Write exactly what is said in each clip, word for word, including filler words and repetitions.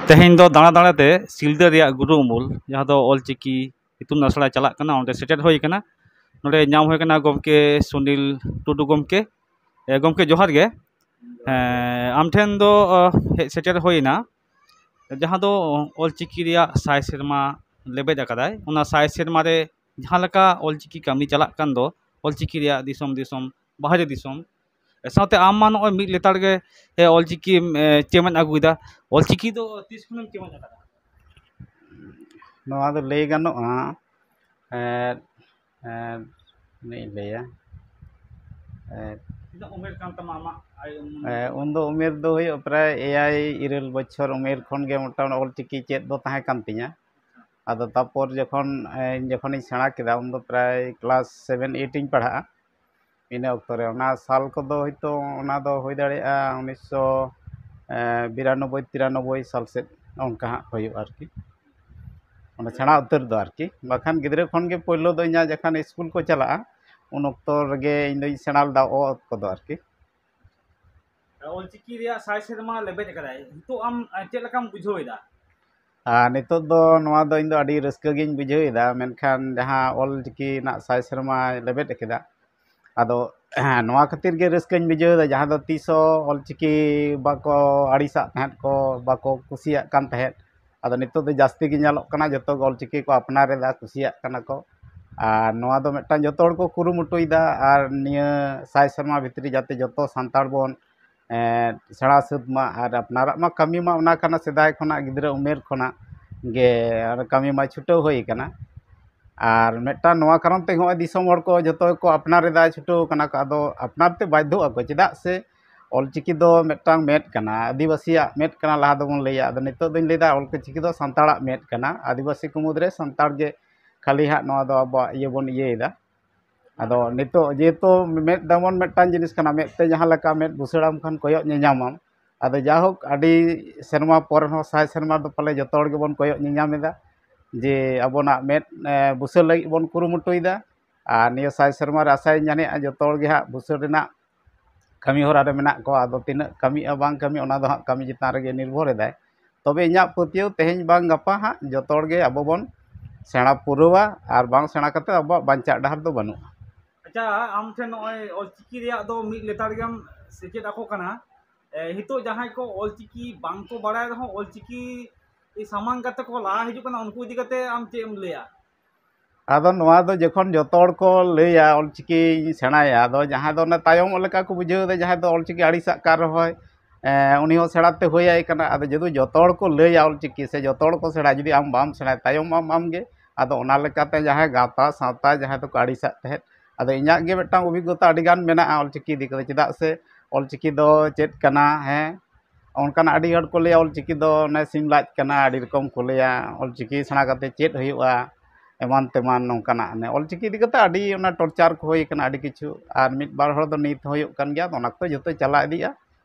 ᱛᱮᱦᱮᱧ ᱫᱚ ᱫᱟᱬᱟ ᱫᱟᱬᱟ ᱛᱮ ᱥᱤᱞᱫᱟᱹ ᱨᱮᱭᱟᱜ ᱜᱩᱨᱩ ᱩᱢᱩᱞ, ᱡᱟᱦᱟᱸ ᱫᱚ ᱚᱞᱪᱤᱠᱤ ᱤᱛᱩᱱ ᱟᱥᱲᱟ ᱪᱟᱞᱟᱜ ᱠᱟᱱᱟ, ᱚᱸᱰᱮ ᱥᱮᱴᱮᱨ ᱦᱩᱭ ᱟᱠᱟᱱᱟ᱾ ᱱᱚᱰᱮ ᱧᱟᱢ ᱦᱩᱭ ᱟᱠᱟᱱᱟ ᱜᱚᱢᱠᱮ ᱥᱩᱱᱤᱞ ᱴᱩᱰᱩ ᱜᱚᱢᱠᱮ᱾ ᱮ, ᱜᱚᱢᱠᱮ, ᱡᱚᱦᱟᱨ ᱜᱮ᱾ ᱮ, ᱟᱢ ᱴᱷᱮᱱ ᱫᱚ, ᱚ, ᱦᱮᱡ ᱥᱮᱴᱮᱨ ᱦᱩᱭ ᱮᱱᱟ, ᱡᱟᱦᱟᱸ ᱫᱚ ᱚᱞᱪᱤᱠᱤ ᱨᱮᱭᱟᱜ ᱥᱟᱭ ᱥᱮᱨᱢᱟ ᱞᱮᱵᱮᱫ ᱟᱠᱟᱫᱟᱭ᱾ ᱚᱱᱟ ᱥᱟᱭ ᱥᱮᱨᱢᱟ ᱨᱮ ᱡᱟᱦᱟᱸ ᱞᱮᱠᱟ ᱚᱞᱪᱤᱠᱤ ᱠᱟᱹᱢᱤ ᱪᱟᱞᱟᱜ ᱠᱟᱱ ᱫᱚ, ᱚᱞᱪᱤᱠᱤ ᱨᱮᱭᱟᱜ ᱫᱤᱥᱚᱢ ᱫᱤᱥᱚᱢ, ᱵᱟᱦᱨᱮ ᱫᱤᱥᱚᱢ, ᱥᱟᱶᱛᱮ ᱟᱢ ᱢᱟ ᱱᱚᱜᱼᱚᱭ ᱢᱤᱫ ᱞᱮᱛᱟᱲ ᱜᱮ, ᱮ, ᱚᱞᱪᱤᱠᱤ, ᱮ, ᱪᱮᱢᱮᱫ ᱟᱹᱜᱩᱭᱮᱫᱟ᱾ ᱚᱞᱪᱤᱠᱤ ᱫᱚ ᱛᱤᱥ ᱠᱷᱚᱱᱮᱢ ᱪᱮᱢᱮᱫ ᱟᱠᱟᱫᱟ? ᱱᱚᱣᱟ ᱫᱚ ᱞᱟᱹᱭ ᱜᱟᱱᱚᱜᱼᱟ, ᱮᱸᱫ, ᱮᱸᱫ, ᱛᱤᱱᱟᱹᱜ ᱤᱧ ᱞᱟᱹᱭᱟ, ᱮᱸᱫ, ᱛᱤᱱᱟᱹᱜ ᱩᱢᱮᱨ ᱠᱟᱱ ᱛᱟᱢᱟ ᱟᱢᱟᱜ? ᱟᱭ ᱩᱢᱮᱨ? ᱮᱸ, ᱩᱱᱫᱚ ᱩᱢᱮᱨ ᱫᱚ ᱦᱩᱭᱩᱜᱼᱟ ᱯᱨᱟᱭ ᱮᱭᱟᱭ ᱤᱨᱟᱹᱞ ᱵᱚᱪᱷᱚᱨ ᱩᱢᱮᱨ ᱠᱷᱚᱱ ᱜᱮ ᱢᱚᱴᱟᱢᱩᱴᱤ ᱚᱞᱪᱤᱠᱤ ᱪᱮᱫ ᱫᱚ ᱛᱟᱦᱮᱸ ᱠᱟᱱ ᱛᱤᱧᱟᱹ᱾ ᱟᱫᱚ ᱛᱟᱨᱯᱚᱨ ᱡᱚᱠᱷᱚᱱ, ᱮᱸ, ᱡᱚᱠᱷᱚᱱᱤᱧ ᱥᱮᱬᱟ ᱠᱮᱫᱟ, ᱩᱱᱫᱚ ᱯᱨᱟᱭ ᱠᱞᱟᱥ ᱥᱮᱵᱷᱮᱱ ᱮᱭᱤᱴ ᱤᱧ ᱯᱟᱲᱦᱟᱜᱼᱟ᱾ ᱤᱱᱟᱹ ᱚᱠᱛᱚ ᱨᱮ, ᱚᱱᱟ ᱥᱟᱞ ᱠᱚᱫᱚ ᱦᱚᱭᱛᱳ ᱚᱱᱟ ᱫᱚ ᱦᱩᱭ ᱫᱟᱲᱮᱭᱟᱜᱼᱟ ᱩᱱᱤᱥᱥᱚ ᱵᱤᱨᱟᱱᱚᱵᱵᱳᱭ ᱛᱤᱨᱟᱱᱚᱵᱵᱳᱭ ᱥᱟᱞ ᱥᱮᱫ, ᱚᱱᱠᱟ ᱦᱟᱸᱜ ᱦᱩᱭᱩᱜᱼᱟ ᱟᱨᱠᱤ, ᱚᱱᱟ ᱥᱮᱬᱟ ᱩᱛᱟᱹᱨ ᱫᱚ ᱟᱨᱠᱤ᱾ ᱵᱟᱠᱷᱟᱱ ᱜᱤᱫᱽᱨᱟᱹ ᱠᱷᱚᱱ ᱜᱮ ᱯᱳᱭᱞᱳ ᱫᱚ ᱤᱧᱟᱹᱜ ᱡᱚᱠᱷᱚᱱ ᱥᱠᱩᱞ ᱠᱚ ᱪᱟᱞᱟᱜᱼᱟ, ᱩᱱ ᱚᱠᱛᱚ ᱨᱮᱜᱮ ᱤᱧ ᱫᱚᱧ ᱥᱮᱬᱟ ᱞᱮᱫᱟ ᱚ ᱚᱛ ᱠᱚᱫᱚ ᱟᱨᱠᱤ᱾ ᱚᱞᱪᱤᱠᱤ ᱨᱮᱭᱟᱜ ᱥᱟᱭ ᱥᱮᱨᱢᱟ ᱞᱮᱵᱮᱫ ᱟᱠᱟᱫᱟᱭ, ᱱᱤᱛᱚᱜ ᱟᱢ, ᱮ, ᱪᱮᱫ ᱞᱮᱠᱟᱢ ᱵᱩᱡᱷᱟᱹᱣ ᱮᱫᱟ? ᱟᱨ ᱱᱤᱛᱚᱜ ᱫᱚ ᱱᱚᱣᱟ ᱫᱚ ᱤᱧ ᱫᱚ ᱟᱹᱰᱤ ᱨᱟᱹᱥᱠᱟᱹ ᱜᱤᱧ ᱵᱩᱡᱷᱟᱹᱣ ᱮᱫᱟ᱾ ᱢᱮᱱᱠᱷᱟᱱ ᱡᱟᱦᱟᱸ ᱚᱞᱪᱤᱠᱤ ᱨᱮᱱᱟᱜ ᱥᱟᱭ ᱥᱮᱨᱢᱟᱭ ᱞᱮᱵᱮᱫ ᱠᱮᱫᱟ, ᱟᱫᱚ ᱱᱚᱣᱟ ᱠᱷᱟᱹᱛᱤᱨ ᱜᱮ ᱨᱟᱹᱥᱠᱟᱹᱧ ᱵᱩᱡᱷᱟᱹᱣ ᱮᱫᱟ, ᱡᱟᱦᱟᱸ ᱫᱚ ᱛᱤᱥ ᱦᱚᱸ ᱚᱞᱪᱤᱠᱤ ᱵᱟᱠᱚ ᱟᱹᱲᱤᱥᱟᱜ ᱛᱟᱦᱮᱸᱫ ᱠᱚ, ᱵᱟᱠᱚ ᱠᱩᱥᱤᱭᱟᱜ ᱠᱟᱱ ᱛᱟᱦᱮᱸᱫ᱾ ᱟᱫᱚ ᱱᱤᱛᱚᱜ ᱫᱚ ᱡᱟᱹᱥᱛᱤ ᱜᱮ ᱧᱮᱞᱚᱜ ᱠᱟᱱᱟ, ᱡᱚᱛᱚ ᱜᱮ ᱚᱞᱪᱤᱠᱤ ᱠᱚ ᱟᱯᱱᱟᱨ ᱮᱫᱟ, ᱠᱩᱥᱤᱭᱟᱜ ᱠᱟᱱᱟ ᱠᱚ᱾ ᱟᱨ ᱱᱚᱣᱟ ᱫᱚ ᱢᱤᱫᱴᱟᱝ ᱡᱚᱛᱚ ᱦᱚᱲ ᱠᱚ ᱠᱩᱨᱩᱢᱩᱴᱩᱭᱮᱫᱟ, ᱟᱨ ᱱᱤᱭᱟᱹ ᱥᱟᱭ ᱥᱮᱨᱢᱟ ᱵᱷᱤᱛᱨᱤ ᱡᱟᱛᱮ ᱡᱚᱛᱚ ᱥᱟᱱᱛᱟᱲ ᱵᱚᱱ, ᱮᱸ, ᱥᱮᱬᱟ ᱥᱟᱹᱛ ᱢᱟ᱾ ᱟᱨ ᱟᱯᱱᱟᱨᱟᱜ ᱢᱟ ᱠᱟᱹᱢᱤ ᱢᱟ ᱚᱱᱟ ᱠᱟᱱᱟ, ᱥᱮᱫᱟᱭ ᱠᱷᱚᱱᱟᱜ ᱜᱤᱫᱽᱨᱟᱹ ᱩᱢᱮᱨ ᱠᱷᱚᱱᱟᱜ ᱜᱮ ᱚᱱᱟ ᱠᱟᱹᱢᱤ ᱢᱟ ᱪᱷᱩᱴᱟᱹᱣ ᱦᱩᱭ ᱠᱟᱱᱟ᱾ ᱟᱨ ᱢᱤᱫᱴᱟᱝ ᱱᱚᱣᱟ ᱠᱟᱨᱚᱱ ᱛᱮ ᱱᱚᱜᱼᱚᱭ ᱫᱤᱥᱚᱢ ᱦᱚᱲ ᱠᱚ ᱡᱚᱛᱚ ᱜᱮᱠᱚ ᱟᱯᱱᱟᱨ ᱮᱫᱟ, ᱪᱷᱩᱴᱟᱹᱣ ᱠᱟᱱᱟ ᱠᱚ᱾ ᱟᱫᱚ ᱟᱯᱱᱟᱨ ᱛᱮ ᱵᱟᱫᱽᱫᱷᱚᱜ ᱟᱠᱚ, ᱪᱮᱫᱟᱜ ᱥᱮ ᱚᱞᱪᱤᱠᱤ ᱫᱚ ᱢᱤᱫᱴᱟᱝ ᱢᱮᱫ ᱠᱟᱱᱟ, ᱟᱹᱫᱤᱵᱟᱹᱥᱤᱭᱟᱜ ᱢᱮᱫ ᱠᱟᱱᱟ, ᱞᱟᱦᱟ ᱫᱚᱵᱚᱱ ᱞᱟᱹᱭᱟ᱾ ᱟᱫᱚ ᱱᱤᱛᱚᱜ ᱫᱚᱧ ᱞᱟᱹᱭᱫᱟ ᱚᱞᱪᱤᱠᱤ ᱫᱚ ᱥᱟᱱᱛᱟᱲᱟᱜ ᱢᱮᱫ ᱠᱟᱱᱟ, ᱟᱹᱫᱤᱵᱟᱹᱥᱤ ᱠᱚ ᱢᱩᱫᱽᱨᱮ ᱥᱟᱱᱛᱟᱲ ᱜᱮ ᱠᱷᱟᱹᱞᱤ ᱦᱟᱸᱜ ᱱᱚᱣᱟ ᱫᱚ ᱟᱵᱚᱣᱟᱜ ᱤᱭᱟᱹ ᱵᱚᱱ ᱤᱭᱟᱹᱭᱮᱫᱟ᱾ ᱟᱫᱚ ᱱᱤᱛᱚᱜ ᱡᱮᱦᱮᱛᱩ ᱢᱮᱫ ᱫᱟᱢᱚᱱ ᱢᱤᱫᱴᱟᱝ ᱡᱤᱱᱤᱥ ᱠᱟᱱᱟ, ᱢᱮᱫ ᱛᱮ ᱡᱟᱦᱟᱸ ᱞᱮᱠᱟ ᱢᱮᱫ ᱵᱩᱥᱟᱹᱲᱟᱢ ᱠᱷᱟᱱ ᱠᱚᱭᱚᱜ ᱧᱮᱧᱟᱢᱟᱢ᱾ ᱟᱫᱚ ᱡᱟᱭᱦᱳᱠ, ᱟᱹᱰᱤ ᱥᱮᱨᱢᱟ ᱯᱚᱨ ᱦᱚᱸ, ᱥᱟᱭ ᱥᱮᱨᱢᱟ ᱫᱚ ᱯᱟᱞᱮ ᱡᱚᱛᱚ ᱦᱚᱲ ᱜᱮᱵᱚᱱ ᱠᱚᱭᱚᱜ ᱧᱮᱧᱟᱢ ᱮᱫᱟ ᱡᱮ ᱟᱵᱚᱱᱟᱜ ᱢᱮᱫ, ᱮ, ᱵᱩᱥᱟᱹᱲ ᱞᱟᱹᱜᱤᱫ ᱵᱚᱱ ᱠᱩᱨᱩᱢᱩᱴᱩᱭᱮᱫᱟ᱾ ᱟᱨ ᱱᱤᱭᱟᱹ ᱥᱟᱭ ᱥᱮᱨᱢᱟ ᱨᱮ ᱟᱥᱟᱧ ᱡᱟᱹᱱᱤᱡ ᱡᱚᱛᱚ ᱦᱚᱲ ᱜᱮ ᱦᱟᱸᱜ ᱵᱩᱥᱟᱹᱲ ᱨᱮᱱᱟᱜ ᱠᱟᱹᱢᱤ ᱦᱚᱨᱟ ᱨᱮ ᱢᱮᱱᱟᱜ ᱠᱚᱣᱟ᱾ ᱟᱫᱚ ᱛᱤᱱᱟᱹᱜ ᱠᱟᱹᱢᱤᱜᱼᱟ ᱵᱟᱝ ᱠᱟᱹᱢᱤ, ᱚᱱᱟ ᱫᱚ ᱦᱟᱸᱜ ᱠᱟᱹᱢᱤ ᱪᱮᱛᱟᱱ ᱨᱮᱜᱮ ᱱᱤᱨᱵᱷᱚᱨ ᱮᱫᱟᱭ᱾ ᱛᱚᱵᱮ ᱤᱧᱟᱹᱜ ᱯᱟᱹᱛᱭᱟᱹᱣ ᱛᱮᱦᱮᱧ ᱵᱟᱝ ᱜᱟᱯᱟ ᱦᱟᱸᱜ ᱡᱚᱛᱚ ᱦᱚᱲ ᱜᱮ ᱟᱵᱚ ᱵᱚᱱ ᱥᱮᱬᱟ ᱯᱩᱨᱟᱹᱣᱟ, ᱟᱨ ᱵᱟᱝ ᱥᱮᱬᱟ ᱠᱟᱛᱮ ᱟᱵᱚᱣᱟᱜ ᱵᱟᱧᱪᱟᱜ ᱰᱟᱦᱟᱨ ᱫᱚ ᱵᱟᱹᱱᱩᱜᱼᱟ᱾ ᱟᱪᱪᱷᱟ, ᱟᱢ ᱴᱷᱮᱱ ᱱᱚᱜᱼᱚᱭ ᱚᱞᱪᱤᱠᱤ ᱨᱮᱭᱟᱜ ᱫᱚ ᱢᱤᱫ ᱞᱮᱛᱟᱲ ᱜᱮᱢ ᱥᱮᱪᱮᱫ ᱟᱠᱚ ᱠᱟᱱᱟ᱾ ᱮ, ᱱᱤᱛᱚᱜ ᱡᱟᱦᱟᱸᱭ ᱠᱚ ᱚᱞᱪᱤᱠᱤ ᱵᱟᱝ ᱠᱚ ᱵᱟᱲᱟᱭ ᱨᱮᱦᱚᱸ ᱚᱞᱪᱤᱠᱤ ᱥᱟᱢᱟᱝ ᱠᱟᱛᱮ ᱠᱚ ᱞᱟᱦᱟ ᱦᱤᱡᱩᱜ ᱠᱟᱱᱟ, ᱩᱱᱠᱩ ᱤᱫᱤ ᱠᱟᱛᱮ ᱟᱢ ᱪᱮᱫ ᱮᱢ ᱞᱟᱹᱭᱟ? ᱟᱫᱚ ᱱᱚᱣᱟ ᱫᱚ ᱡᱚᱠᱷᱚᱱ ᱡᱚᱛᱚ ᱦᱚᱲ ᱠᱚ ᱞᱟᱹᱭᱟ ᱚᱞᱪᱤᱠᱤᱧ ᱥᱮᱬᱟᱭᱟ, ᱟᱫᱚ ᱡᱟᱦᱟᱸᱭ ᱫᱚ ᱚᱱᱮ ᱛᱟᱭᱚᱢᱚᱜ ᱞᱮᱠᱟ ᱠᱚ ᱵᱩᱡᱷᱟᱹᱣ ᱮᱫᱟ, ᱡᱟᱦᱟᱸᱭ ᱫᱚ ᱚᱞᱪᱤᱠᱤ ᱟᱹᱲᱤᱥᱟᱜ ᱠᱟᱱ ᱨᱮᱦᱚᱸᱭ, ᱮᱸ, ᱩᱱᱤ ᱦᱚᱸ ᱥᱮᱬᱟ ᱛᱮ ᱦᱩᱭ ᱟᱭ ᱠᱟᱱᱟ᱾ ᱟᱫᱚ ᱡᱩᱫᱤ ᱡᱚᱛᱚ ᱦᱚᱲ ᱠᱚ ᱞᱟᱹᱭᱟ ᱚᱞᱪᱤᱠᱤ ᱥᱮ ᱡᱚᱛᱚ ᱦᱚᱲ ᱠᱚ ᱥᱮᱬᱟᱭᱟ, ᱡᱩᱫᱤ ᱟᱢ ᱵᱟᱢ ᱥᱮᱬᱟᱭᱟ, ᱛᱟᱭᱚᱢᱚᱜ ᱟᱢ ᱟᱢ ᱜᱮ᱾ ᱟᱫᱚ ᱚᱱᱟ ᱞᱮᱠᱟᱛᱮ ᱡᱟᱦᱟᱸᱭ ᱜᱟᱶᱛᱟ ᱥᱟᱶᱛᱟ ᱡᱟᱦᱟᱸᱭ ᱫᱚᱠᱚ ᱟᱹᱲᱤᱥᱟᱜ ᱛᱟᱦᱮᱸᱫ, ᱟᱫᱚ ᱤᱧᱟᱹᱜ ᱜᱮ ᱢᱤᱫᱴᱟᱝ ᱚᱵᱷᱤᱜᱽᱜᱚᱛᱟ ᱟᱹᱰᱤ ᱜᱟᱱ ᱢᱮᱱᱟᱜᱼᱟ ᱚᱞᱪᱤᱠᱤ ᱤᱫᱤ ᱠᱟᱛᱮ, ᱪᱮᱫᱟᱜ ᱥᱮ ᱚᱞᱪᱤᱠᱤ ᱫᱚ ᱪᱮᱫ ᱠᱟᱱᱟ? ᱦᱮᱸ, ᱚᱱᱠᱟᱱᱟᱜ ᱟᱹᱰᱤ ᱦᱚᱲ ᱠᱚ ᱞᱟᱹᱭᱟ ᱚᱞᱪᱤᱠᱤ ᱫᱚ ᱚᱱᱮ ᱥᱤᱢ ᱞᱟᱡ ᱠᱟᱱᱟ, ᱟᱹᱰᱤ ᱨᱚᱠᱚᱢ ᱠᱚ ᱞᱟᱹᱭᱟ ᱚᱞᱪᱤᱠᱤ ᱥᱮᱬᱟ ᱠᱟᱛᱮ ᱪᱮᱫ ᱦᱩᱭᱩᱜᱼᱟ, ᱮᱢᱟᱱ ᱛᱮᱢᱟᱱ ᱱᱚᱝᱠᱟᱱᱟᱜ᱾ ᱚᱱᱮ ᱚᱞᱪᱤᱠᱤ ᱤᱫᱤ ᱠᱟᱛᱮ ᱟᱹᱰᱤ ᱚᱱᱟ ᱴᱚᱨᱪᱟᱨ ᱠᱚ ᱦᱩᱭ ᱠᱟᱱᱟ ᱟᱹᱰᱤ ᱠᱤᱪᱷᱩ, ᱟᱨ ᱢᱤᱫ ᱵᱟᱨ ᱦᱚᱲ ᱫᱚ ᱱᱤᱛ ᱦᱚᱸ ᱦᱩᱭᱩᱜ ᱠᱟᱱ ᱜᱮᱭᱟ᱾ ᱟᱫᱚ ᱚᱱᱟ ᱠᱚᱫᱚ ᱡᱚᱛᱚ ᱪᱟᱞᱟᱣ ᱤᱫᱤᱜᱼᱟ᱾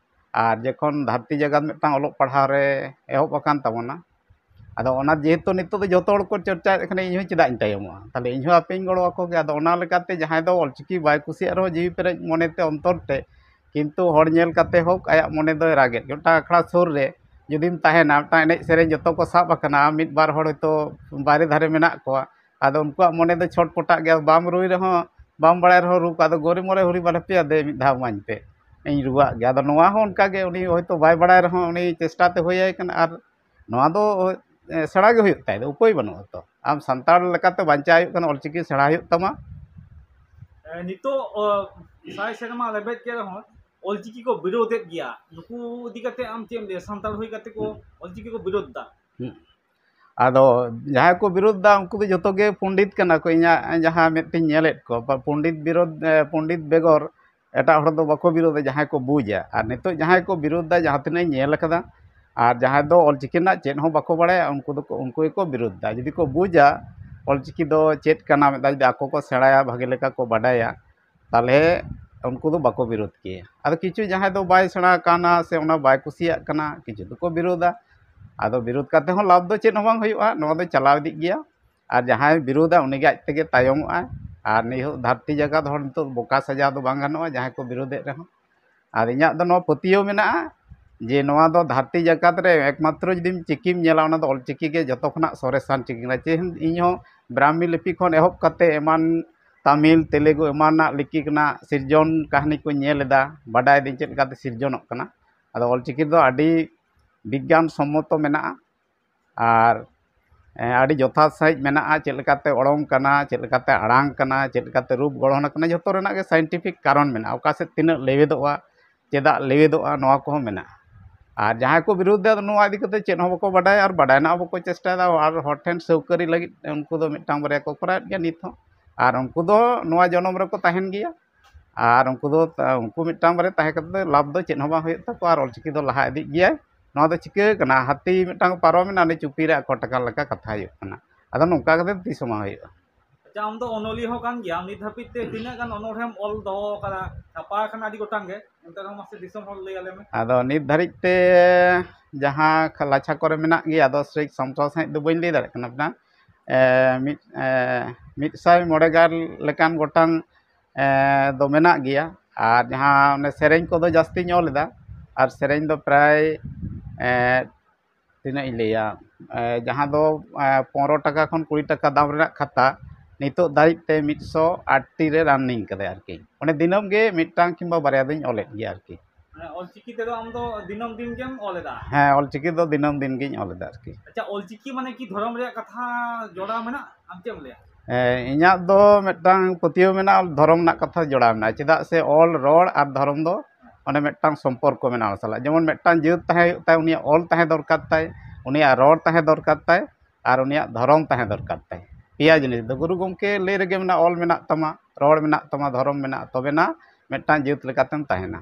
ᱟᱨ ᱡᱚᱠᱷᱚᱱ ᱫᱷᱟᱹᱨᱛᱤ ᱡᱟᱠᱟᱛ ᱢᱤᱫᱴᱟᱝ ᱚᱞᱚᱜ ᱯᱟᱲᱦᱟᱣ ᱨᱮ ᱮᱦᱚᱵ ᱟᱠᱟᱱ ᱛᱟᱵᱚᱱᱟ, ᱟᱫᱚ ᱚᱱᱟ ᱡᱮᱦᱮᱛᱩ ᱱᱤᱛᱚᱜ ᱫᱚ ᱡᱚᱛᱚ ᱦᱚᱲ ᱠᱚ ᱪᱚᱨᱪᱟᱭᱮᱫ ᱠᱷᱟᱱ, ᱤᱧ ᱦᱚᱸ ᱪᱮᱫᱟᱜ ᱤᱧ ᱛᱟᱭᱚᱢᱚᱜᱼᱟ? ᱛᱟᱦᱞᱮ ᱤᱧ ᱦᱚᱸ ᱟᱯᱮᱧ ᱜᱚᱲᱚ ᱟᱠᱚ ᱜᱮᱭᱟ᱾ ᱟᱫᱚ ᱚᱱᱟ ᱞᱮᱠᱟᱛᱮ ᱡᱟᱦᱟᱸᱭ ᱫᱚ ᱚᱞᱪᱤᱠᱤ ᱵᱟᱭ ᱠᱩᱥᱤᱭᱟᱜ ᱨᱮᱦᱚᱸ ᱡᱤᱣᱤ ᱯᱮᱨᱮᱡ ᱢᱚᱱᱮᱛᱮ ᱚᱱᱛᱚᱨ ᱛᱮ, ᱠᱤᱱᱛᱩ ᱦᱚᱲ ᱧᱮᱞ ᱠᱟᱛᱮ ᱦᱳᱠ ᱟᱭᱟᱜ ᱢᱚᱱᱮ ᱫᱚᱭ ᱨᱟᱜᱮᱫ ᱜᱮ᱾ ᱢᱤᱫᱴᱟᱝ ᱟᱠᱷᱲᱟ ᱥᱩᱨ ᱨᱮ ᱡᱩᱫᱤᱢ ᱛᱟᱦᱮᱱᱟ, ᱢᱤᱫᱴᱟᱝ ᱮᱱᱮᱡ ᱥᱮᱨᱮᱧ ᱡᱚᱛᱚ ᱠᱚ ᱥᱟᱵ ᱟᱠᱟᱱᱟ, ᱢᱤᱫ ᱵᱟᱨ ᱦᱚᱲ ᱦᱚᱭᱛᱳ ᱵᱟᱭᱨᱮ ᱫᱷᱟᱨᱮ ᱢᱮᱱᱟᱜ ᱠᱚᱣᱟ, ᱟᱫᱚ ᱩᱱᱠᱩᱣᱟᱜ ᱢᱚᱱᱮ ᱫᱚ ᱪᱷᱚᱴ ᱯᱚᱴᱟᱜ ᱜᱮᱭᱟ, ᱵᱟᱢ ᱨᱩᱭ ᱨᱮᱦᱚᱸ, ᱵᱟᱢ ᱵᱟᱲᱟᱭ ᱨᱮᱦᱚᱸ ᱨᱩ ᱠᱚ, ᱟᱫᱚ ᱜᱚᱨᱮ ᱢᱚᱨᱮ ᱦᱩᱨᱤ ᱵᱟᱞᱮ ᱯᱮᱭᱟ, ᱫᱮ ᱢᱤᱫ ᱫᱷᱟᱣ ᱤᱢᱟᱹᱧ ᱯᱮ, ᱤᱧ ᱨᱩᱣᱟᱜ ᱜᱮ᱾ ᱟᱫᱚ ᱱᱚᱣᱟ ᱦᱚᱸ ᱚᱱᱠᱟ ᱜᱮ, ᱩᱱᱤ ᱦᱚᱭᱛᱳ ᱵᱟᱭ ᱵᱟᱲᱟᱭ ᱨᱮᱦᱚᱸ ᱩᱱᱤ ᱪᱮᱥᱴᱟ ᱛᱮ ᱦᱩᱭ ᱟᱭ ᱠᱟᱱᱟ᱾ ᱟᱨ ᱱᱚᱣᱟ ᱫᱚ, ᱮ, ᱥᱮᱬᱟ ᱜᱮ ᱦᱩᱭᱩᱜ ᱛᱟᱭ, ᱩᱯᱟᱹᱭ ᱵᱟᱹᱱᱩᱜᱼᱟ ᱛᱚ᱾ ᱟᱢ ᱥᱟᱱᱛᱟᱲ ᱞᱮᱠᱟᱛᱮ ᱵᱟᱧᱪᱟᱣ ᱦᱩᱭᱩᱜ ᱠᱟᱱᱟ, ᱚᱞᱪᱤᱠᱤ ᱥᱮᱬᱟ ᱦᱩᱭᱩᱜ ᱛᱟᱢᱟ᱾ ᱮ, ᱱᱤᱛᱚᱜ, ᱚ, ᱥᱟᱭ ᱥᱮᱨᱢᱟ ᱞᱮᱵᱮᱫ ᱠᱮᱫ ᱨᱮᱦᱚᱸ ᱚᱞᱪᱤᱠᱤ ᱠᱚ ᱵᱤᱨᱳᱫᱮᱫ ᱜᱮᱭᱟ᱾ ᱱᱩᱠᱩ ᱤᱫᱤ ᱠᱟᱛᱮ ᱟᱢ ᱪᱮᱫ ᱮᱢ ᱞᱟᱹᱭᱟ? ᱥᱟᱱᱛᱟᱲ ᱦᱩᱭ ᱠᱟᱛᱮ ᱠᱚ ᱚᱞᱪᱤᱠᱤ ᱠᱚ ᱵᱤᱨᱳᱫ ᱫᱟ᱾ ᱦᱩᱸ᱾ ᱟᱫᱚ ᱡᱟᱦᱟᱸᱭ ᱠᱚ ᱵᱤᱨᱳᱫ ᱫᱟ, ᱩᱱᱠᱩ ᱫᱚ ᱡᱚᱛᱚ ᱜᱮ ᱯᱚᱱᱰᱤᱛ ᱠᱟᱱᱟ ᱠᱚ᱾ ᱤᱧᱟᱹᱜ ᱡᱟᱦᱟᱸ ᱢᱮᱫ ᱛᱤᱧ ᱧᱮᱞᱮᱫ ᱠᱚᱣᱟ, ᱯᱚᱱᱰᱤᱛ ᱵᱤᱨᱳᱫ, ᱮ, ᱯᱚᱱᱰᱤᱛ ᱵᱮᱜᱚᱨ ᱮᱴᱟᱜ ᱦᱚᱲ ᱫᱚ ᱵᱟᱠᱚ ᱵᱤᱨᱳᱫᱟ, ᱡᱟᱦᱟᱸᱭ ᱠᱚ ᱵᱩᱡᱟ᱾ ᱟᱨ ᱱᱤᱛᱚᱜ ᱡᱟᱦᱟᱸᱭ ᱠᱚ ᱵᱤᱨᱳᱫ ᱫᱟ, ᱡᱟᱦᱟᱸ ᱛᱤᱱᱟᱹᱜ ᱤᱧ ᱧᱮᱞ ᱟᱠᱟᱫᱟ, ᱟᱨ ᱡᱟᱦᱟᱸᱭ ᱫᱚ ᱚᱞᱪᱤᱠᱤ ᱨᱮᱱᱟᱜ ᱪᱮᱫ ᱦᱚᱸ ᱵᱟᱠᱚ ᱵᱟᱲᱟᱭᱟ, ᱩᱱᱠᱩ ᱫᱚᱠᱚ, ᱩᱱᱠᱩ ᱜᱮᱠᱚ ᱵᱤᱨᱳᱫ ᱫᱟ᱾ ᱡᱩᱫᱤ ᱠᱚ ᱵᱩᱡᱟ ᱚᱞᱪᱤᱠᱤ ᱫᱚ ᱪᱮᱫ ᱠᱟᱱᱟ, ᱢᱤᱫ ᱫᱷᱟᱣ ᱡᱩᱫᱤ ᱟᱠᱚ ᱠᱚ ᱥᱮᱬᱟᱭᱟ, ᱵᱷᱟᱜᱮ ᱞᱮᱠᱟ ᱠᱚ ᱵᱟᱰᱟᱭᱟ, ᱛᱟᱦᱚᱞᱮ ᱩᱱᱠᱩ ᱫᱚ ᱵᱟᱠᱚ ᱵᱤᱨᱳᱫ ᱠᱮᱭᱟ᱾ ᱟᱫᱚ ᱠᱤᱪᱷᱩ ᱡᱟᱦᱟᱸᱭ ᱫᱚ ᱵᱟᱭ ᱥᱮᱬᱟ ᱟᱠᱟᱱᱟ ᱥᱮ ᱚᱱᱟ ᱵᱟᱭ ᱠᱩᱥᱤᱭᱟᱜ ᱠᱟᱱᱟ, ᱠᱤᱪᱷᱩ ᱫᱚᱠᱚ ᱵᱤᱨᱳᱫᱟ᱾ ᱟᱫᱚ ᱵᱤᱨᱳᱫ ᱠᱟᱛᱮ ᱦᱚᱸ ᱞᱟᱵᱷ ᱫᱚ ᱪᱮᱫ ᱦᱚᱸ ᱵᱟᱝ ᱦᱩᱭᱩᱜᱼᱟ, ᱱᱚᱣᱟ ᱫᱚ ᱪᱟᱞᱟᱣ ᱤᱫᱤᱜ ᱜᱮᱭᱟ᱾ ᱟᱨ ᱡᱟᱦᱟᱸᱭ ᱵᱤᱨᱳᱫᱟ, ᱩᱱᱤᱜᱮ ᱟᱡ ᱛᱮᱜᱮ ᱛᱟᱭᱚᱢᱚᱜᱼᱟᱭ᱾ ᱟᱨ ᱱᱤᱭᱟᱹ ᱫᱷᱟᱹᱨᱛᱤ ᱡᱟᱠᱟᱛ ᱦᱚᱲ ᱱᱤᱛᱚᱜ ᱵᱚᱠᱟ ᱥᱟᱡᱟᱣ ᱫᱚ ᱵᱟᱝ ᱜᱟᱱᱚᱜᱼᱟ, ᱡᱟᱦᱟᱸᱭ ᱠᱚ ᱵᱤᱨᱳᱫᱮᱫ ᱨᱮᱦᱚᱸ᱾ ᱟᱨ ᱤᱧᱟᱹᱜ ᱫᱚ ᱱᱚᱣᱟ ᱯᱟᱹᱛᱭᱟᱹᱣ ᱢᱮᱱᱟᱜᱼᱟ, ᱡᱮ ᱱᱚᱣᱟ ᱫᱚ ᱫᱷᱟᱹᱨᱛᱤ ᱡᱟᱠᱟᱛ ᱨᱮ ᱮᱠᱢᱟᱛᱨᱚ ᱡᱩᱫᱤᱢ ᱪᱤᱠᱤᱢ ᱧᱮᱞᱟ, ᱚᱱᱟ ᱫᱚ ᱚᱞᱪᱤᱠᱤ ᱜᱮ ᱡᱚᱛᱚ ᱠᱷᱚᱱᱟᱜ ᱥᱚᱨᱮᱥᱟᱱ ᱪᱤᱠᱤ ᱠᱟᱱᱟ᱾ ᱪᱮ ᱤᱧ ᱦᱚᱸ ᱵᱨᱟᱦᱢᱤ ᱞᱤᱯᱤ ᱠᱷᱚᱱ ᱮᱦᱚᱵ ᱠᱟᱛᱮ ᱮᱢᱟᱱ ᱛᱟᱢᱤᱞ, ᱛᱮᱞᱮᱜᱩ ᱮᱢᱟᱱᱟᱜ ᱞᱤᱯᱤ ᱨᱮᱱᱟᱜ ᱥᱤᱨᱡᱚᱱ ᱠᱟᱹᱦᱱᱤ ᱠᱚᱧ ᱧᱮᱞ ᱮᱫᱟ, ᱵᱟᱰᱟᱭ ᱫᱟᱹᱧ ᱪᱮᱫ ᱞᱮᱠᱟᱛᱮ ᱥᱤᱨᱡᱚᱱᱚᱜ ᱠᱟᱱᱟ᱾ ᱟᱫᱚ ᱚᱞᱪᱤᱠᱤ ᱫᱚ ᱟᱹᱰᱤ ᱵᱤᱜᱽᱜᱟᱱ ᱥᱚᱢᱢᱚᱛᱚ ᱢᱮᱱᱟᱜᱼᱟ ᱟᱨ, ᱮ, ᱟᱹᱰᱤ ᱡᱚᱛᱷᱟᱛ ᱥᱟᱺᱦᱤᱡ ᱢᱮᱱᱟᱜᱼᱟ᱾ ᱪᱮᱫ ᱞᱮᱠᱟᱛᱮ ᱚᱲᱚᱝ ᱠᱟᱱᱟ, ᱪᱮᱫ ᱞᱮᱠᱟᱛᱮ ᱟᱲᱟᱝ ᱠᱟᱱᱟ, ᱪᱮᱫ ᱞᱮᱠᱟᱛᱮ ᱨᱩᱯ ᱜᱚᱲᱦᱚᱱ ᱠᱟᱱᱟ, ᱡᱚᱛᱚ ᱨᱮᱱᱟᱜ ᱜᱮ ᱥᱟᱭᱮᱱᱴᱤᱯᱷᱤᱠ ᱠᱟᱨᱚᱱ ᱢᱮᱱᱟᱜᱼᱟ᱾ ᱚᱠᱟ ᱥᱮᱫ ᱛᱤᱱᱟᱹᱜ ᱞᱮᱣᱮᱫᱚᱜᱼᱟ, ᱪᱮᱫᱟᱜ ᱞᱮᱣᱮᱫᱚᱜᱼᱟ, ᱱᱚᱣᱟ ᱠᱚᱦᱚᱸ ᱢᱮᱱᱟᱜᱼᱟ᱾ ᱟᱨ ᱡᱟᱦᱟᱸᱭ ᱠᱚ ᱵᱤᱨᱳᱫᱷ ᱮᱫᱟ, ᱱᱚᱣᱟ ᱤᱫᱤ ᱠᱟᱛᱮ ᱪᱮᱫ ᱦᱚᱸ ᱵᱟᱠᱚ ᱵᱟᱰᱟᱭᱟ ᱟᱨ ᱵᱟᱰᱟᱭ ᱨᱮᱱᱟᱜ ᱦᱚᱸ ᱵᱟᱠᱚ ᱪᱮᱥᱴᱟᱭᱮᱫᱟ᱾ ᱟᱨ ᱦᱚᱲ ᱴᱷᱮᱱ ᱥᱟᱹᱣᱠᱟᱹᱨᱤ ᱞᱟᱹᱜᱤᱫ ᱩᱱᱠᱩ ᱫᱚ ᱢᱤᱫᱴᱟᱝ ᱵᱟᱨᱭᱟ ᱠᱚ ᱠᱚᱨᱟᱣᱮᱫ ᱜᱮᱭᱟ ᱱᱤᱛ ᱦᱚᱸ᱾ ᱟᱨ ᱩᱱᱠᱩ ᱫᱚ ᱱᱚᱣᱟ ᱡᱚᱱᱚᱢ ᱨᱮᱠᱚ ᱛᱟᱦᱮᱱ ᱜᱮᱭᱟ᱾ ᱟᱨ ᱩᱱᱠᱩ ᱫᱚ, ᱩᱱᱠᱩ ᱢᱤᱫᱴᱟᱝ ᱵᱟᱨᱭᱟ ᱛᱟᱦᱮᱸ ᱠᱟᱛᱮ ᱫᱚ ᱞᱟᱵᱷ ᱫᱚ ᱪᱮᱫ ᱦᱚᱸ ᱵᱟᱝ ᱦᱩᱭᱩᱜ ᱛᱟᱠᱚᱣᱟ᱾ ᱟᱨ ᱚᱞᱪᱤᱠᱤ ᱫᱚ ᱞᱟᱦᱟ ᱤᱫᱤᱜ ᱜᱮᱭᱟᱭ᱾ ᱱᱚᱣᱟ ᱫᱚ ᱪᱤᱠᱟᱹ ᱠᱟᱱᱟ, ᱦᱟᱹᱛᱤ ᱢᱤᱫᱴᱟᱝ ᱯᱟᱨᱚᱢᱮᱱᱟ, ᱩᱱᱤ ᱪᱩᱯᱤ ᱨᱮ ᱟᱠᱚ ᱴᱟᱠᱟ ᱞᱮᱠᱟ ᱠᱟᱛᱷᱟ ᱦᱩᱭᱩᱜ ᱠᱟᱱᱟ᱾ ᱟᱫᱚ ᱱᱚᱝᱠᱟ ᱠᱟᱛᱮ ᱛᱤᱥ ᱦᱚᱸ ᱵᱟᱝ ᱦᱩᱭᱩᱜᱼᱟ᱾ ᱟᱪᱪᱷᱟ, ᱟᱢ ᱫᱚ ᱚᱱᱚᱞᱤᱭᱟᱹ ᱦᱚᱸ ᱠᱟᱱ ᱜᱮᱭᱟᱢ᱾ ᱱᱤᱛ ᱫᱷᱟᱹᱵᱤᱡ ᱛᱮ ᱛᱤᱱᱟᱹᱜ ᱜᱟᱱ ᱚᱱᱚᱬᱦᱮᱢ ᱚᱞ ᱫᱚᱦᱚ ᱟᱠᱟᱫᱟ? ᱪᱷᱟᱯᱟ ᱟᱠᱟᱱᱟ ᱟᱹᱰᱤ ᱜᱚᱴᱟᱝ ᱜᱮ, ᱮᱱᱛᱮ ᱨᱮᱦᱚᱸ ᱢᱟᱥᱮ ᱫᱤᱥᱚᱢ ᱦᱚᱲ ᱞᱟᱹᱭ ᱟᱞᱮ ᱢᱮ᱾ ᱟᱫᱚ ᱱᱤᱛ ᱫᱷᱟᱹᱨᱤᱡ ᱛᱮ ᱡᱟᱦᱟᱸ ᱠᱷᱟ-, ᱞᱟᱪᱷᱟ ᱠᱚᱨᱮ ᱢᱮᱱᱟᱜ ᱜᱮᱭᱟ, ᱟᱫᱚ ᱥᱴᱨᱤᱠ ᱥᱟᱢᱴᱟᱣ ᱥᱟᱺᱦᱤᱡ ᱫᱚ ᱵᱟᱹᱧ ᱞᱟᱹᱭ ᱫᱟᱲᱮᱭᱟᱜ ᱠᱟᱱᱟ᱾ ᱢᱮᱱᱟᱜ, ᱮ, ᱢᱤᱫ, ᱮ, ᱢᱤᱫ ᱥᱟᱭ ᱢᱚᱬᱮ ᱜᱮᱞ ᱞᱮᱠᱟᱱ ᱜᱚᱴᱟᱝ, ᱮ, ᱫᱚ ᱢᱮᱱᱟᱜ ᱜᱮᱭᱟ᱾ ᱟᱨ ᱡᱟᱦᱟᱸ ᱚᱱᱮ ᱥᱮᱨᱮᱧ ᱠᱚᱫᱚ ᱡᱟᱹᱥᱛᱤᱧ ᱚᱞ ᱮᱫᱟ, ᱟᱨ ᱥᱮᱨᱮᱧ ᱫᱚ ᱯᱨᱟᱭ, ᱮ, ᱛᱤᱱᱟᱹᱜ ᱤᱧ ᱞᱟᱹᱭᱟ, ᱮ, ᱡᱟᱦᱟᱸ ᱫᱚ, ᱮ, ᱯᱚᱱᱨᱚ ᱴᱟᱠᱟ ᱠᱷᱚᱱ ᱠᱩᱲᱤ ᱴᱟᱠᱟ ᱫᱟᱢ ᱨᱮᱱᱟᱜ ᱠᱷᱟᱛᱟ ᱱᱤᱛᱚᱜ ᱫᱷᱟᱹᱨᱤᱡ ᱛᱮ ᱢᱤᱫᱥᱚ ᱟᱴᱴᱤ ᱨᱮ ᱨᱟᱱᱤᱝ ᱠᱟᱫᱟᱭ ᱟᱨᱠᱤ᱾ ᱚᱸᱰᱮ ᱫᱤᱱᱟᱹᱢ ᱜᱮ ᱢᱤᱫᱴᱟᱝ ᱠᱤᱝᱵᱟ ᱵᱟᱨᱭᱟ ᱫᱚᱧ ᱚᱞᱮᱫ ᱜᱮᱭᱟ ᱟᱨᱠᱤ᱾ ᱢᱟᱱᱮ ᱚᱞᱪᱤᱠᱤ ᱛᱮᱫᱚ ᱟᱢ ᱫᱚ ᱫᱤᱱᱟᱹᱢ ᱫᱤᱱ ᱜᱮᱢ ᱚᱞ ᱮᱫᱟ? ᱦᱮᱸ, ᱚᱞᱪᱤᱠᱤ ᱫᱚ ᱫᱤᱱᱟᱹᱢ ᱫᱤᱱ ᱜᱤᱧ ᱚᱞ ᱮᱫᱟ ᱟᱨᱠᱤ᱾ ᱟᱪᱪᱷᱟ, ᱚᱞᱪᱤᱠᱤ ᱢᱟᱱᱮ ᱠᱤ ᱫᱷᱚᱨᱚᱢ ᱨᱮᱭᱟᱜ ᱠᱟᱛᱷᱟ ᱡᱚᱲᱟᱣ ᱢᱮᱱᱟᱜᱼᱟ? ᱟᱢ ᱪᱮᱫ ᱮᱢ ᱞᱟᱹᱭᱟ? ᱦᱮᱸ, ᱤᱧᱟᱹᱜ ᱫᱚ ᱢᱤᱫᱴᱟᱝ ᱯᱟᱹᱛᱭᱟᱹᱣ ᱢᱮᱱᱟᱜᱼᱟ, ᱫᱷᱚᱨᱚᱢ ᱨᱮᱱᱟᱜ ᱠᱟᱛᱷᱟ ᱡᱚᱲᱟᱣ ᱢᱮᱱᱟᱜᱼᱟ᱾ ᱪᱮᱫᱟᱜ ᱥᱮ ᱚᱞ, ᱨᱚᱲ ᱟᱨ ᱫᱷᱚᱨᱚᱢ ᱫᱚ ᱚᱱᱮ ᱢᱤᱫᱴᱟᱝ ᱥᱚᱢᱯᱚᱨᱠᱚ ᱢᱮᱱᱟᱜᱼᱟ ᱚᱱᱟ ᱥᱟᱞᱟᱜ᱾ ᱡᱮᱢᱚᱱ ᱢᱤᱫᱴᱟᱝ ᱡᱟᱹᱛ ᱛᱟᱦᱮᱸ ᱦᱩᱭᱩᱜ ᱛᱟᱭ, ᱩᱱᱤᱭᱟᱜ ᱚᱞ ᱛᱟᱦᱮᱸ ᱫᱚᱨᱠᱟᱨ ᱛᱟᱭ, ᱩᱱᱤᱭᱟᱜ ᱨᱚᱲ ᱛᱟᱦᱮᱸ ᱫᱚᱨᱠᱟᱨ ᱛᱟᱭ, ᱟᱨ ᱩᱱᱤᱭᱟᱜ ᱫᱷᱚᱨᱚᱢ ᱛᱟᱦᱮᱸ ᱫᱚᱨᱠᱟᱨ ᱛᱟᱭ᱾ ᱯᱮᱭᱟ ᱡᱤᱱᱤᱥ ᱫᱚ ᱜᱩᱨᱩ ᱜᱚᱢᱠᱮ ᱞᱟᱹᱭ ᱨᱮᱜᱮ ᱢᱮᱱᱟᱜᱼᱟ, ᱚᱞ ᱢᱮᱱᱟᱜ ᱛᱟᱢᱟ, ᱨᱚᱲ ᱢᱮᱱᱟᱜ ᱛᱟᱢᱟ, ᱫᱷᱚᱨᱚᱢ ᱢᱮᱱᱟᱜᱼᱟ, ᱛᱚᱵᱮᱱᱟ ᱢᱤᱫᱴᱟᱝ ᱡᱟᱹᱛ ᱞᱮᱠᱟᱛᱮᱢ ᱛᱟᱦᱮᱱᱟ᱾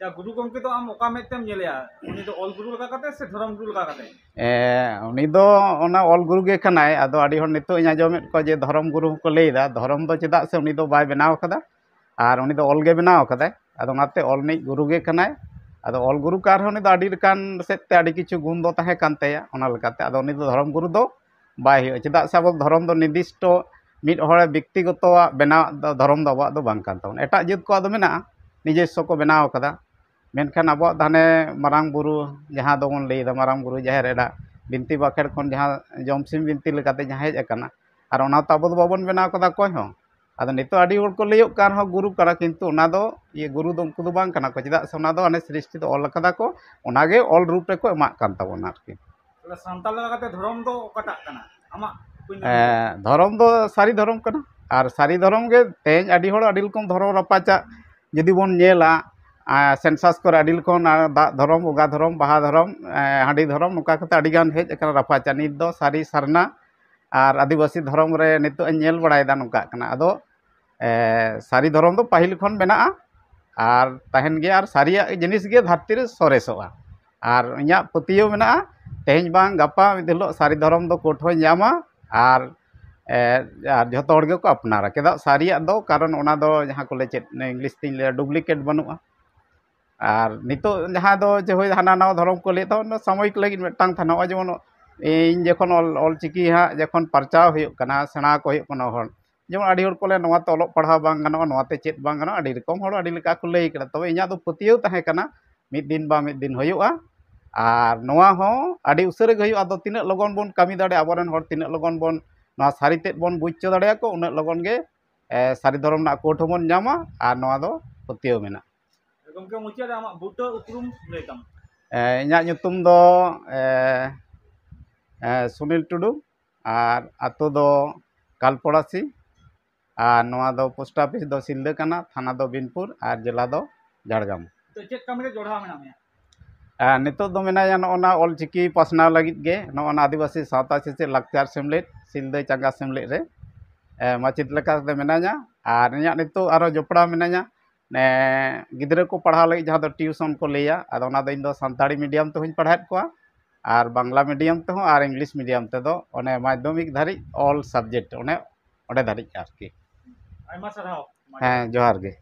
ᱟᱪᱪᱷᱟ, ᱜᱩᱨᱩ ᱜᱚᱢᱠᱮ ᱫᱚ ᱟᱢ ᱚᱠᱟ ᱢᱮᱫ ᱛᱮᱢ ᱧᱮᱞᱮᱭᱟ? ᱩᱱᱤ ᱫᱚ ᱚᱞ ᱜᱩᱨᱩ ᱞᱮᱠᱟ ᱠᱟᱛᱮ ᱥᱮ ᱫᱷᱚᱨᱚᱢ ᱜᱩᱨᱩ ᱞᱮᱠᱟ ᱠᱟᱛᱮ? ᱮ, ᱩᱱᱤ ᱫᱚ ᱚᱱᱟ ᱚᱞ ᱜᱩᱨᱩ ᱜᱮ ᱠᱟᱱᱟᱭ᱾ ᱟᱫᱚ ᱟᱹᱰᱤ ᱦᱚᱲ ᱱᱤᱛᱚᱜ ᱤᱧ ᱟᱸᱡᱚᱢᱮᱫ ᱠᱚᱣᱟ ᱡᱮ ᱫᱷᱚᱨᱚᱢ ᱜᱩᱨᱩ ᱦᱚᱸᱠᱚ ᱞᱟᱹᱭᱫᱟ᱾ ᱫᱷᱚᱨᱚᱢ ᱫᱚ ᱪᱮᱫᱟᱜ ᱥᱮ ᱩᱱᱤ ᱫᱚ ᱵᱟᱭ ᱵᱮᱱᱟᱣ ᱠᱟᱫᱟ, ᱟᱨ ᱩᱱᱤ ᱫᱚ ᱚᱞ ᱜᱮ ᱵᱮᱱᱟᱣ ᱠᱟᱫᱟᱭ᱾ ᱟᱫᱚ ᱚᱱᱟᱛᱮ ᱚᱞ ᱨᱤᱱᱤᱡ ᱜᱩᱨᱩ ᱜᱮ ᱠᱟᱱᱟᱭ᱾ ᱟᱫᱚ ᱚᱞ ᱜᱩᱨᱩ ᱠᱟᱱ ᱨᱮᱦᱚᱸ ᱩᱱᱤ ᱫᱚ ᱟᱹᱰᱤ ᱞᱮᱠᱟᱱ ᱥᱮᱫ ᱛᱮ ᱟᱹᱰᱤ ᱠᱤᱪᱷᱩ ᱜᱩᱱ ᱫᱚ ᱛᱟᱦᱮᱸ ᱠᱟᱱ ᱛᱟᱭᱟ᱾ ᱚᱱᱟ ᱞᱮᱠᱟᱛᱮ ᱟᱫᱚ ᱩᱱᱤ ᱫᱚ ᱫᱷᱚᱨᱚᱢ ᱜᱩᱨᱩ ᱫᱚ ᱵᱟᱭ ᱦᱩᱭᱩᱜᱼᱟ᱾ ᱪᱮᱫᱟᱜ ᱥᱮ ᱟᱵᱚ ᱫᱷᱚᱨᱚᱢ ᱫᱚ ᱱᱤᱨᱫᱤᱥᱴᱚ ᱢᱤᱫ ᱦᱚᱲ ᱵᱮᱠᱛᱤᱜᱚᱛᱚᱣᱟᱜ ᱵᱮᱱᱟᱣ ᱫᱚ ᱫᱷᱚᱨᱚᱢ ᱫᱚ ᱟᱵᱚᱣᱟᱜ ᱫᱚ ᱵᱟᱝ ᱠᱟᱱ ᱛᱟᱵᱚᱱᱟ᱾ ᱮᱴᱟᱜ ᱡᱟᱹᱛ ᱠᱚᱣᱟᱜ ᱫᱚ ᱢᱮᱱᱟᱜᱼᱟ, ᱱᱤᱡᱮᱥᱥᱚ ᱠᱚ ᱵᱮᱱᱟᱣ ᱠᱟᱫᱟ᱾ ᱢᱮᱱᱠᱷᱟᱱ ᱟᱵᱚᱣᱟᱜ ᱫᱚ ᱦᱟᱱᱮ ᱢᱟᱨᱟᱝ ᱵᱩᱨᱩ, ᱡᱟᱦᱟᱸ ᱫᱚᱵᱚᱱ ᱞᱟᱹᱭᱫᱟ ᱢᱟᱨᱟᱝ ᱵᱩᱨᱩ ᱡᱟᱦᱮᱨ ᱮᱨᱟ, ᱵᱤᱱᱛᱤ ᱵᱟᱠᱷᱮᱲ ᱠᱷᱚᱱ ᱡᱟᱦᱟᱸ ᱡᱚᱢ ᱥᱤᱢ ᱵᱤᱱᱛᱤ ᱞᱮᱠᱟᱛᱮ ᱡᱟᱦᱟᱸ ᱦᱮᱡ ᱟᱠᱟᱱᱟ, ᱟᱨ ᱚᱱᱟ ᱛᱚ ᱟᱵᱚ ᱫᱚ ᱵᱟᱵᱚᱱ ᱵᱮᱱᱟᱣ ᱠᱟᱫᱟ ᱚᱠᱚᱭ ᱦᱚᱸ᱾ ᱟᱫᱚ ᱱᱤᱛᱚᱜ ᱟᱹᱰᱤ ᱦᱚᱲ ᱠᱚ ᱞᱟᱹᱭᱚᱜ ᱠᱟᱱ ᱨᱮᱦᱚᱸ ᱜᱩᱨᱩ ᱠᱟᱱᱟ, ᱠᱤᱱᱛᱩ ᱚᱱᱟ ᱫᱚ ᱤᱭᱟᱹ ᱜᱩᱨᱩ ᱫᱚ ᱩᱱᱠᱩ ᱫᱚ ᱵᱟᱝ ᱠᱟᱱᱟ ᱠᱚ, ᱪᱮᱫᱟᱜ ᱥᱮ ᱚᱱᱟ ᱫᱚ ᱦᱟᱱᱮ ᱥᱨᱤᱥᱴᱤ ᱫᱚ ᱚᱞ ᱠᱟᱫᱟ ᱠᱚ, ᱚᱱᱟᱜᱮ ᱚᱞ ᱨᱩᱯ ᱨᱮᱠᱚ ᱮᱢᱟᱜ ᱠᱟᱱ ᱛᱟᱵᱚᱱᱟ ᱟᱨᱠᱤ᱾ ᱛᱟᱦᱞᱮ ᱥᱟᱱᱛᱟᱲ ᱞᱮᱠᱟᱛᱮ ᱫᱷᱚᱨᱚᱢ ᱫᱚ ᱚᱠᱟᱴᱟᱜ ᱠᱟᱱᱟ ᱟᱢᱟᱜ ᱩᱯᱮᱞ ᱞᱮᱠᱟᱛᱮ? ᱮᱸ, ᱫᱷᱚᱨᱚᱢ ᱫᱚ ᱥᱟᱹᱨᱤ ᱫᱷᱚᱨᱚᱢ ᱠᱟᱱᱟ᱾ ᱟᱨ ᱥᱟᱹᱨᱤ ᱫᱷᱚᱨᱚᱢ ᱜᱮ ᱛᱮᱦᱮᱧ ᱟᱹᱰᱤ ᱦᱚᱲ ᱟᱹᱰᱤ ᱨᱚᱠᱚᱢ ᱫᱷᱚᱨᱚᱢ ᱨᱟᱯᱟᱪᱟᱜ ᱡᱩᱫᱤ ᱵᱚᱱ ᱧᱮᱞᱟ, ᱟᱨ census ᱠᱚᱨᱮ ᱟᱹᱰᱤ ᱨᱚᱠᱚᱢ, ᱟᱨ ᱫᱟᱜ ᱫᱷᱚᱨᱚᱢ, ᱵᱚᱸᱜᱟ ᱫᱷᱚᱨᱚᱢ, ᱵᱟᱦᱟ ᱫᱷᱚᱨᱚᱢ, ᱮᱸ, ᱦᱟᱺᱰᱤ ᱫᱷᱚᱨᱚᱢ, ᱱᱚᱝᱠᱟ ᱠᱟᱛᱮ ᱟᱹᱰᱤ ᱜᱟᱱ ᱦᱮᱡ ᱟᱠᱟᱱᱟ ᱨᱟᱯᱟᱪᱟᱜ᱾ ᱱᱤᱛ ᱫᱚ ᱥᱟᱹᱨᱤ ᱥᱟᱨᱱᱟ ᱟᱨ ᱟᱹᱫᱤᱵᱟᱹᱥᱤ ᱫᱷᱚᱨᱚᱢ ᱨᱮ ᱱᱤᱛᱚᱜ ᱤᱧ ᱧᱮᱞ ᱵᱟᱲᱟᱭᱮᱫᱟ ᱱᱚᱝᱠᱟᱜ ᱠᱟᱱᱟ᱾ ᱟᱫᱚ ᱮ, ᱥᱟᱹᱨᱤ ᱫᱷᱚᱨᱚᱢ ᱫᱚ ᱯᱟᱹᱦᱤᱞ ᱠᱷᱚᱱ ᱢᱮᱱᱟᱜᱼᱟ ᱟᱨ ᱛᱟᱦᱮᱱ ᱜᱮᱭᱟ, ᱟᱨ ᱥᱟᱹᱨᱤᱭᱟᱜ ᱡᱤᱱᱤᱥ ᱜᱮ ᱫᱷᱟᱹᱨᱛᱤ ᱨᱮ ᱥᱚᱨᱮᱥᱚᱜᱼᱟ᱾ ᱟᱨ ᱤᱧᱟᱹᱜ ᱯᱟᱹᱛᱭᱟᱹᱣ ᱢᱮᱱᱟᱜᱼᱟ, ᱛᱮᱦᱮᱧ ᱵᱟᱝ ᱜᱟᱯᱟ ᱢᱤᱫ ᱫᱤᱱ ᱦᱤᱞᱳᱜ ᱥᱟᱹᱨᱤ ᱫᱷᱚᱨᱚᱢ ᱫᱚ ᱠᱳᱨᱴ ᱦᱚᱸᱭ ᱧᱟᱢᱟ᱾ ᱟᱨ, ᱮ, ᱟᱨ ᱡᱷᱚᱛᱚ ᱦᱚᱲ ᱜᱮᱠᱚ ᱟᱯᱱᱟᱨᱟ᱾ ᱪᱮᱫᱟᱜ ᱥᱟᱹᱨᱤᱭᱟᱜ ᱫᱚ, ᱠᱟᱨᱚᱱ ᱚᱱᱟ ᱫᱚ ᱡᱟᱦᱟᱸ ᱠᱚ ᱞᱟᱹᱭ ᱪᱮᱫ, ᱤᱝᱞᱤᱥ ᱛᱤᱧ ᱞᱟᱹᱭᱟ, ᱰᱩᱯᱞᱤᱠᱮᱴ ᱵᱟᱹᱱᱩᱜᱼᱟ᱾ ᱟᱨ ᱱᱤᱛᱚᱜ ᱡᱟᱦᱟᱸ ᱫᱚ ᱡᱮ ᱦᱳᱭ ᱦᱟᱱᱟ ᱱᱟᱣᱟ ᱫᱷᱚᱨᱚᱢ ᱠᱚ ᱞᱟᱹᱭᱮᱫ ᱛᱟᱵᱚᱱ, ᱚᱱᱟ ᱥᱟᱢᱚᱭᱤᱠ ᱞᱟᱹᱜᱤᱫ ᱢᱤᱫᱴᱟᱝ ᱛᱟᱦᱮᱱᱟ᱾ ᱱᱚᱜᱼᱚᱭ ᱡᱮᱢᱚᱱ ᱤᱧ ᱡᱚᱠᱷᱚᱱ ᱚᱞ, ᱚᱞ ᱪᱤᱠᱤ ᱦᱟᱸᱜ ᱡᱚᱠᱷᱚᱱ ᱯᱟᱨᱪᱟᱣ ᱦᱩᱭᱩᱜ ᱠᱟᱱᱟ, ᱥᱮᱬᱟ ᱠᱚ ᱦᱩᱭᱩᱜ ᱠᱟᱱᱟ ᱦᱚᱲ, ᱡᱮᱢᱚᱱ ᱟᱹᱰᱤ ᱦᱚᱲ ᱠᱚ ᱞᱟᱹᱭᱟ, "ᱱᱚᱣᱟ ᱛᱮ ᱚᱞᱚᱜ ᱯᱟᱲᱦᱟᱣ ᱵᱟᱝ ᱜᱟᱱᱚᱜᱼᱟ, ᱱᱚᱣᱟ ᱛᱮ ᱪᱮᱫ ᱵᱟᱝ ᱜᱟᱱᱚᱜᱼᱟ", ᱟᱹᱰᱤ ᱨᱚᱠᱚᱢ ᱦᱚᱲ ᱟᱹᱰᱤ ᱞᱮᱠᱟ ᱠᱚ ᱞᱟᱹᱭ ᱠᱟᱱᱟ᱾ ᱛᱚᱵᱮ ᱤᱧᱟᱹᱜ ᱫᱚ ᱯᱟᱹᱛᱭᱟᱹᱣ ᱛᱟᱦᱮᱸ ᱠᱟᱱᱟ, ᱢᱤᱫ ᱫᱤᱱ ᱵᱟ ᱢᱤᱫ ᱫᱤᱱ ᱦᱩᱭᱩᱜᱼᱟ᱾ ᱟᱨ ᱱᱚᱣᱟ ᱦᱚᱸ ᱟᱹᱰᱤ ᱩᱥᱟᱹᱨᱟ ᱜᱮ ᱦᱩᱭᱩᱜᱼᱟ᱾ ᱟᱫᱚ ᱛᱤᱱᱟᱹᱜ ᱞᱚᱜᱚᱱ ᱵᱚᱱ ᱠᱟᱹᱢᱤ ᱫᱟᱲᱮᱭᱟᱜᱼᱟ, ᱟᱵᱚᱨᱮᱱ ᱦᱚᱲ ᱛᱤᱱᱟᱹᱜ ᱞᱚᱜᱚᱱ ᱵᱚᱱ ᱱᱚᱣᱟ ᱥᱟᱹᱨᱤ ᱛᱮᱫ ᱵᱚᱱ ᱵᱩᱡᱽ ᱦᱚᱪᱚ ᱫᱟᱲᱮᱭᱟᱠᱚ, ᱩᱱᱟᱹᱜ ᱞᱚᱜᱚᱱ ᱜᱮ, ᱮ, ᱥᱟᱹᱨᱤ ᱫᱷᱚᱨᱚᱢ ᱨᱮᱱᱟᱜ ᱠᱳᱨᱴ ᱦᱚᱸᱵᱚᱱ ᱧᱟᱢᱟ᱾ ᱟᱨ ᱱᱚᱣᱟ ᱫᱚ ᱯᱟᱹᱛᱭᱟᱹᱣ ᱢᱮᱱᱟᱜᱼᱟ᱾ ᱜᱚᱢᱠᱮ, ᱢᱩᱪᱟᱹᱫ ᱨᱮ ᱟᱢᱟᱜ ᱵᱩᱴᱟᱹ ᱩᱯᱨᱩᱢ ᱞᱟᱹᱭ ᱛᱟᱢ᱾ ᱮ, ᱤᱧᱟᱹᱜ ᱧᱩᱛᱩᱢ ᱫᱚ, ᱮ, ᱮ, ᱥᱩᱱᱤᱞ ᱴᱩᱰᱩ, ᱟᱨ ᱟᱹᱛᱩ ᱫᱚ ᱠᱟᱞᱯᱚᱲᱟᱥᱤ, ᱟᱨ ᱱᱚᱣᱟ ᱫᱚ ᱯᱳᱥᱴ ᱚᱯᱷᱤᱥ ᱫᱚ ᱥᱤᱞᱫᱟᱹ ᱠᱟᱱᱟ, ᱛᱷᱟᱱᱟ ᱫᱚ ᱵᱤᱱᱯᱩᱨ, ᱟᱨ ᱡᱮᱞᱟ ᱫᱚ ᱡᱷᱟᱲᱜᱨᱟᱢ᱾ ᱛᱚ, ᱪᱮᱫ ᱠᱟᱹᱢᱤ ᱨᱮ ᱡᱚᱲᱟᱣ ᱢᱮᱱᱟᱜ ᱢᱮᱭᱟ? ᱟᱨ ᱱᱤᱛᱚᱜ ᱫᱚ ᱢᱮᱱᱟᱧᱟ ᱱᱚᱜᱼᱚ ᱱᱟ ᱚᱞ ᱪᱤᱠᱤ ᱯᱟᱥᱱᱟᱣ ᱞᱟᱹᱜᱤᱫ ᱜᱮ, ᱱᱚᱜᱼᱚ ᱱᱟ ᱟᱹᱫᱤᱵᱟᱹᱥᱤ ᱥᱟᱶᱛᱟ ᱥᱮᱪᱮᱫ ᱞᱟᱠᱪᱟᱨ ᱥᱮᱢᱞᱮᱫ, ᱥᱤᱞᱫᱟᱹ ᱪᱟᱸᱜᱟ ᱥᱮᱢᱞᱮᱫ ᱨᱮ, ᱮ, ᱢᱟᱪᱮᱫ ᱞᱮᱠᱟᱛᱮ ᱢᱮᱱᱟᱧᱟ᱾ ᱟᱨ ᱤᱧᱟᱹᱜ ᱱᱤᱛᱚᱜ ᱟᱨᱚ ᱡᱚᱯᱲᱟᱣ ᱢᱮᱱᱟᱧᱟ, ᱮ, ᱜᱤᱫᱽᱨᱟᱹ ᱠᱚ ᱯᱟᱲᱦᱟᱣ ᱞᱟᱹᱜᱤᱫ ᱡᱟᱦᱟᱸ ᱫᱚ ᱴᱤᱭᱩᱥᱚᱱ ᱠᱚ ᱞᱟᱹᱭᱟ, ᱟᱫᱚ ᱚᱱᱟ ᱫᱚ ᱤᱧ ᱫᱚ ᱥᱟᱱᱛᱟᱲᱤ ᱢᱤᱰᱤᱭᱟᱢ ᱛᱮᱦᱚᱧ ᱯᱟᱲᱦᱟᱣᱮᱫ ᱠᱚᱣᱟ, ᱟᱨ ᱵᱟᱝᱞᱟ ᱢᱤᱰᱤᱭᱟᱢ ᱛᱮᱦᱚᱸ, ᱟᱨ ᱤᱝᱞᱤᱥ ᱢᱤᱰᱤᱭᱟᱢ ᱛᱮᱫᱚ, ᱚᱱᱮ ᱢᱟᱫᱽᱫᱷᱚᱢᱤᱠ ᱫᱷᱟᱹᱨᱤᱡ ᱚᱞ ᱥᱟᱵᱡᱮᱠᱴ, ᱚᱱᱮ ᱚᱸᱰᱮ ᱫᱷᱟᱹᱨᱤᱡ ᱟᱨᱠᱤ᱾ ᱟᱭᱢᱟ ᱥᱟᱨᱦᱟᱣ᱾ ᱦᱮᱸ, ᱡᱚᱦᱟᱨ ᱜᱮ᱾